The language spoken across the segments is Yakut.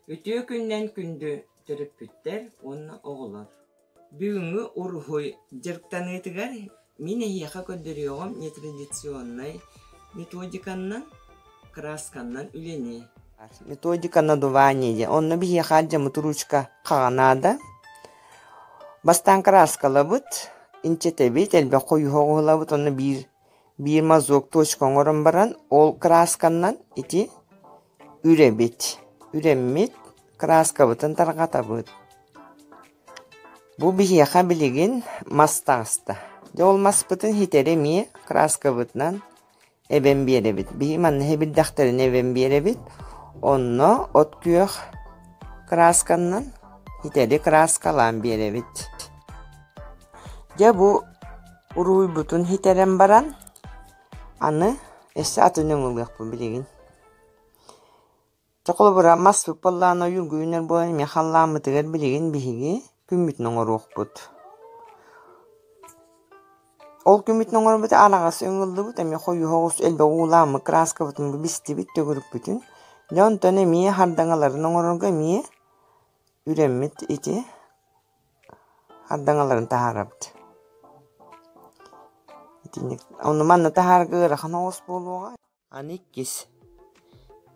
Үтүө күнүнэн күндү төрөппүттэр уонна оҕолор! Бүгүҥҥү уруһуй дьарыктаныытыгар мин эһиэхэ көрдөрүөҕүм нетрадиционнай методиканнан, красканнан үлэни. Методика надувания диэн. Онно биһиэхэ алдьаммыт ручка хаҕа наада. Бастаан краскалабыт, инчэтэбит, элбэх хойуһу оҕуһулабыт, онно биир биир мазок точка оҥорон баран, ол красканнан ити Үрэбит, үрэммит, кырааскабытын тарҕатабыт. Бу биһиэхэ билигин мас таҕыста. Дьэ ол маспытын ситэри эмиэ кырааскабытынан эбэн биэрэбит. Биһи манна эбирдэхтэринэ эбэн биэрэбит. Онно от күөх кыраасканнан ситэри кырааскалаан биэрэбит. Дьэ бу уруһуйбутун ситэрэн баран аны өссө атын өҥ ылыахпын билигин. Чэ холобура, маспыт буоллаҕына ойуурга үүнэр буолан эмиэ халлааммытыгар билигин биһиги күммүтүн оҥоруохпут. Ол күммүтүн оҥорбут араҕас өҥ ыллыбыт, эмиэ хойуу оҕус элбэх уулааммыт краскабытын бу бистибит төгүрүкпүтүн. Дьэ онтон эмиэ хардаҥаларын оҥорорго эмиэ үрэммит ити хардаҥаларын таһаарабыт. Итинник. Ону манна таһаарга ыарахан оҕус буолуоҕа. Аны иккис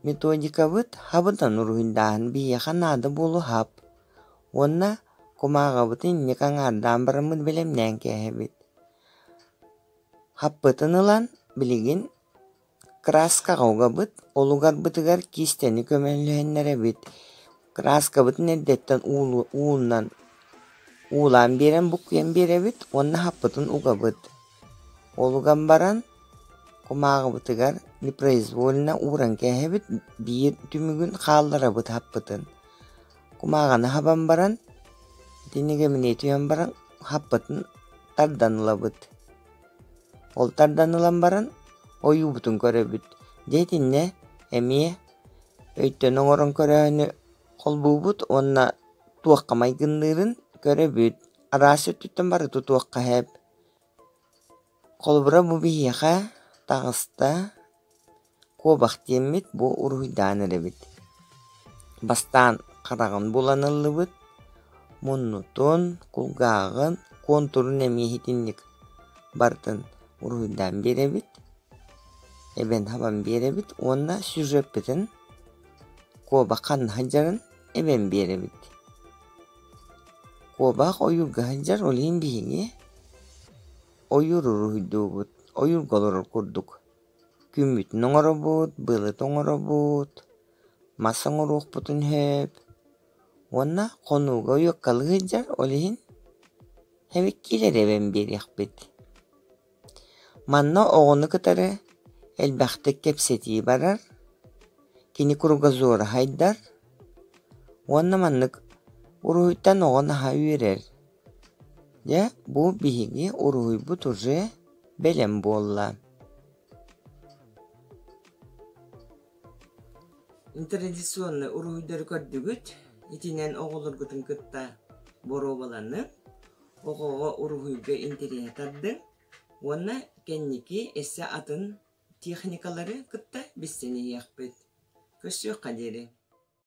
методикабыт хабытан уруһуйдааһын биһиэхэ наада буолуо хап уонна кумааҕыбытын инник аҥаардаан бараммыт бэлэмнээн кээһэбит. Хаппытын ылан билигин краскаҕа угабыт, ол угарбытыгар киистэни көмөлөһүннэрэбит. Краскабытын эрдэттэн уунан уулаан биэрэн буккуйан биэрэбит уонна хаппытын угабыт. Ол уган баран кумааҕыбытыгар непроизвольно ууран кээһэбит, биир түмүгүн хаалларабыт хаппытын. Кумааҕыны хабан баран, итинник эмиэ түһэн баран хаппытын тардан ылабыт. Ол тардан ылан баран ойуубутун көрөбүт. Дьэ итиннэ эмиэ өйтөн оҥорон көрөөнү холбуубут уонна туохха майгынныырын көрөбүт. Араас өттүттэн бары тутуохха сөп. Холобура, бу биһиэхэ таҕыста куобах диэммит бу уруһуйдаан эрэбит. Бастаан хараҕын булан ыллыбыт, муннутун, кулгааҕын, куонтурун эмиэ итинник барытын уруһуйдаан биэрэбит, эбэн хабан биэрэбит уонна сюжеппытын куобах ханна сылдьарын эбэн биэрэбит. Куобах ойуурга сылдьар, ол иһин биһиги ойуур уруһуйдуубут, ойуурга олорор курдук. Күммүтүн оҥоробут, былыт оҥоробут, мас оҥоруохпутун сөп уонна хонууга уйуоккалыы сылдьар, ол иһин эбиккиилэри эбэн биэриэхпит. Манна оҕону кытары элбэхтик кэпсэтии барар, кини кругозора хайдар уонна маннык уруһуйтан оҕо наһаа үөрэр. Дьэ, бу биһиги уруһуйбут уже бэлэм буолла. Нетрадиционнай уруһуйдары көрдүгүт, итинэн оҕолоргутун кытта боруобаланыҥ, оҕоҕо уруһуйга интэриэһи тардыҥ уонна кэнники өссө атын техникалары кытта билсэн иһиэхпит. Көрсүөххэ диэри.